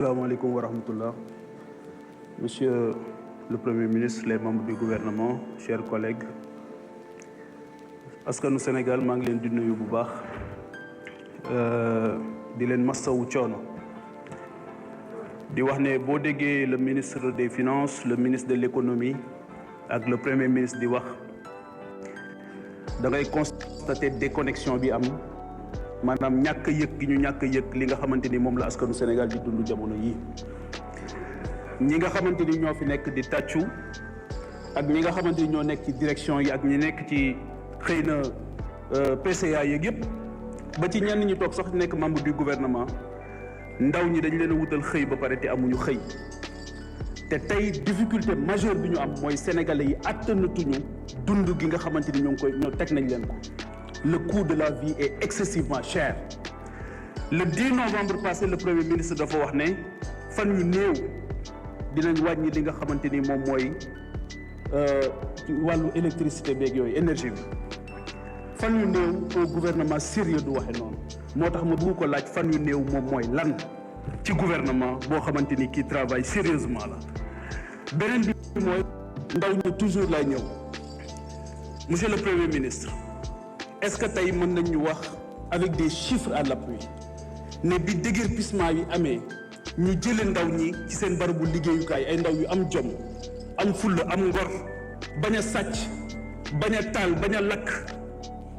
Assalamu alaikum wa rahmatullah. Monsieur le Premier ministre, les membres du gouvernement, chers collègues, askanu Sénégal maa ngi leen di nuyu bu baax di leen massawu coono di wax ne boo déggee le ministre des Finances, le ministre de l'économie ak le Premier ministre di wax da ngay constater déconnexion bi am maanaam ñàkk a yëg gi ñu ñàkk a yëg li nga xamante ni moom la askanu Sénégal di dund jamono yii ñi nga xamante ni ñoo fi nekk di tàccu ak ñi nga xamante ni ñoo nekk ci direction yi ak ñi nekk ci xëy na PCA yeeg yëpp ba ci ñenn ñi toog sax nekk membre du gouvernement ndaw ñi dañ leen a wutal xëy ba pare te amuñu xëy te tey difficulté majeure bi ñu am mooy sénégalais yi attanatuñu dund gi nga xamante ni ñoo teg nañ leen ko. Le coût de la vie est excessivement cher. Le 10 novembre passé, le Premier ministre dafa wax ne fan yu néew dinañ wàññi li nga xamante ni moom mooy ci wàllu électricité beeg yooyu énergie bi fan yu néew au gouvernement sérieux du waxe noonu moo tax ma bëgg ko laaj fan yu néew moom mooy lan ci gouvernement boo xamante ni qui travaille sérieusement la beneen bi mooy ndaw ñi toujours lay ñëw monsieur le Premier ministre est-ce que tey mën nañ ñu wax avec des chiffres à l'appui ne bi déguerpissement yi amee ñu jëlee ndaw ñi ci seen barabu liggéeyukaay ay ndaw yu am jom am fulla am ngor bañ a sàcc bañ a taal bañ a lakk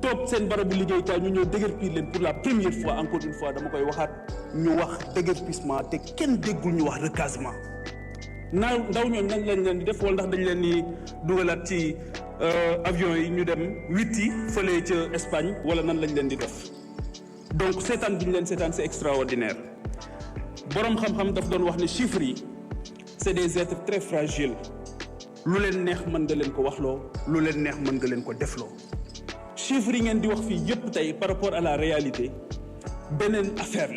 toog seen barabu liggéeyukaay ñu ñëw déguerpir leen pour la première fois encore une fois dama koy waxaat ñu wax déguerpissement te kenn déggul ñu wax recasement ndaw ñooñu nañ leen di def wala ndax dañ leen di dugalaat ci avion yi ñu dem 8 yi fële ca Espagne wala nan lañ leen di def donc seetaan bi ñu leen seetaan c'est extraordinaire boroom xam-xam daf doon wax ne chiffres yi c'est des êtres très fragiles lu leen neex mën nga leen ko waxloo lu leen neex mën nga leen ko defloo chiffres yi ngeen di wax fii yépp tey par rapport à la réalité beneen affaire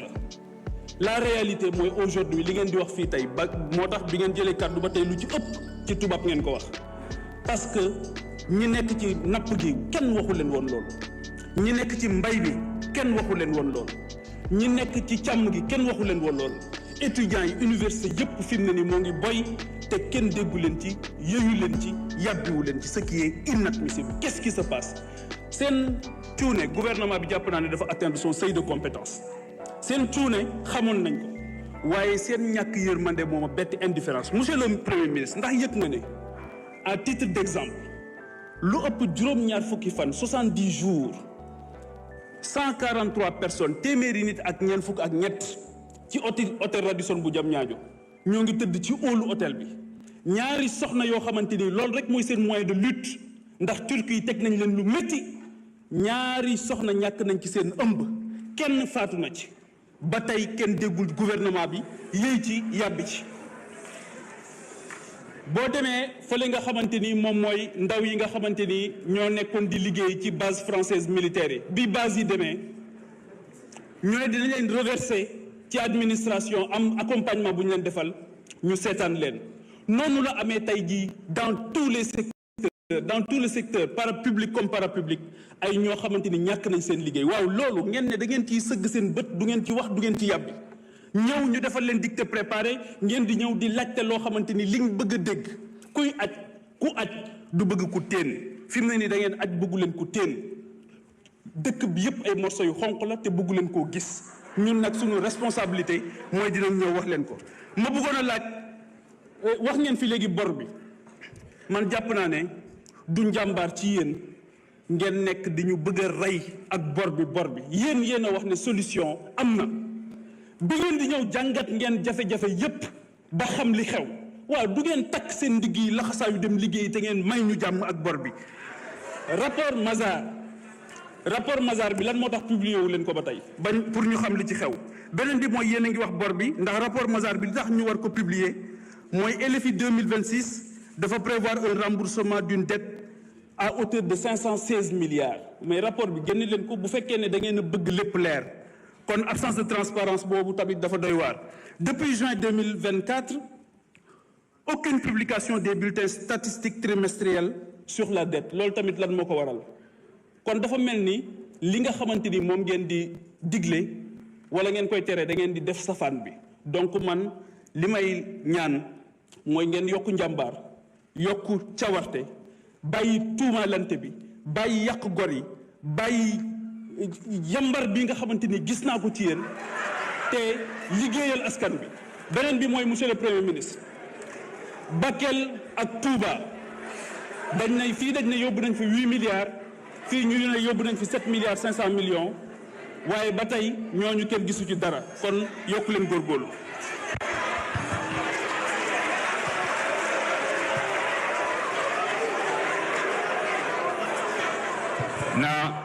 la réalité mooy aujourd'hui li ngeen di wax fii tey ba moo tax bi ngeen jëlee kàddu ba tey lu ci ëpp ci tubaab ngeen ko wax parce que ñi nekk ci napp gi kenn waxu leen woon loolu ñi nekk ci mbay bi kenn waxu leen woon loolu ñi nekk ci càmm gi kenn waxu leen woon loolu étudiants yi université yëpp fi mu ne ni moo ngi boy te kenn déggu leen ci yëyu leen ci yàbbiwu leen ci ce qui est inadmissible. Qu'est-ce qui se passe seen cuune gouvernement bi jàpp naa ne dafa atteindre son seuil de compétence seen cuune xamoon nañ ko waaye seen ñàkk yërmande moom a bett indifférence. Monsieur le Premier ministre ndax yëg nga ne à titre d'exemple lu ëpp juróom-ñaar fukki fan 70 jours 143 personnes téeméeri nit ak ñeent fukk ak ñett ci hôtel Radisson bu Diamniadio ñoo ngi tëdd ci hall hôtel bi ñaari soxna yoo xamante ni loolu rek mooy seen moyen de lutte ndax Turquie yi teg nañ leen lu métti ñaari soxna ñàkk nañ ci seen ëmb kenn faatu na ci ba tey kenn déggul gouvernement bi yéy ci yàbbi ci. boo demee fële nga xamante ni moom mooy ndaw yi nga xamante ni ñoo nekkoon di liggéey ci base française militaire yi bi base yi demee ñu ne dinañ leen reverser ci administration am accompagnement bu ñu leen defal ñu seetaan leen noonu la amee tey jii dans tous les secteurs parapublic comme parapublic ay ñoo xamante ni ñàkk nañ seen liggéey waaw loolu ngeen ne da ngeen ciy sëgg seen bët du ngeen ci wax du ngeen ci yàbbi ñëw ñu defal leen dicté préparé ngeen di ñëw di laajte loo xamante ni liñ bëgg a dégg ku aj du bëgg ku teen fi mu ne nii da ngeen aj bëggu leen ku teen dëkk bi yëpp ay morceaux yu xonq la te bëggu leen koo gis ñun nag suñu responsabilité mooy dinañ ñëw wax leen ko. ma bëggoon a laaj wax ngeen fi léegi bor bi man jàpp naa ne du njàmbaar ci yéen ngeen nekk di ñu bëgg a rey ak bor bi yéen a wax ne solution am na. bi ngeen di ñëw jàngat ngeen jafe-jafe yépp ba xam li xew waaw du ngeen takk seen ndigg yi laxasaayu dem liggéey te ngeen may ñu jàmm ak bor bi. rapport Mazars bi lan moo tax publié wu leen ko ba tey bañ pour ñu xam li ci xew beneen bi mooy yéen a ngi wax bor bi ndax rapport Mazars bi li tax ñu war ko publier mooy LFI 2026 dafa prévoir un remboursement d'une dette à hauteur de 516 milliards mais rapport bi génn leen ko bu fekkee ne da ngeen a bëgg lépp leer. kon absence de transparence boobu tamit dafa doy waar depuis juin 2024 aucune publication des bulletins statistiques trimestriels sur la dette loolu tamit lan moo ko waral kon dafa mel ni li nga xamante ni moom ngeen di digle wala ngeen koy tere da ngeen di def safaan bi donc man li may ñaan mooy ngeen yokku njàmbaar yokku cawarte bàyyi tuumaalante bi bàyyi yàq gor yi bàyyi yambar bi nga xamante ni gis naa ko ci yéen te liggéeyal askan bi. beneen bi mooy monsieur le premier ministre Bakel ak Touba dañ ne yóbbu nañ fi 8 milliards fii ñu ne yóbbu nañ fi 7 milliards 500 millions waaye ba tey ñooñu kenn gisu ci dara kon yokku leen góorgóorlu. na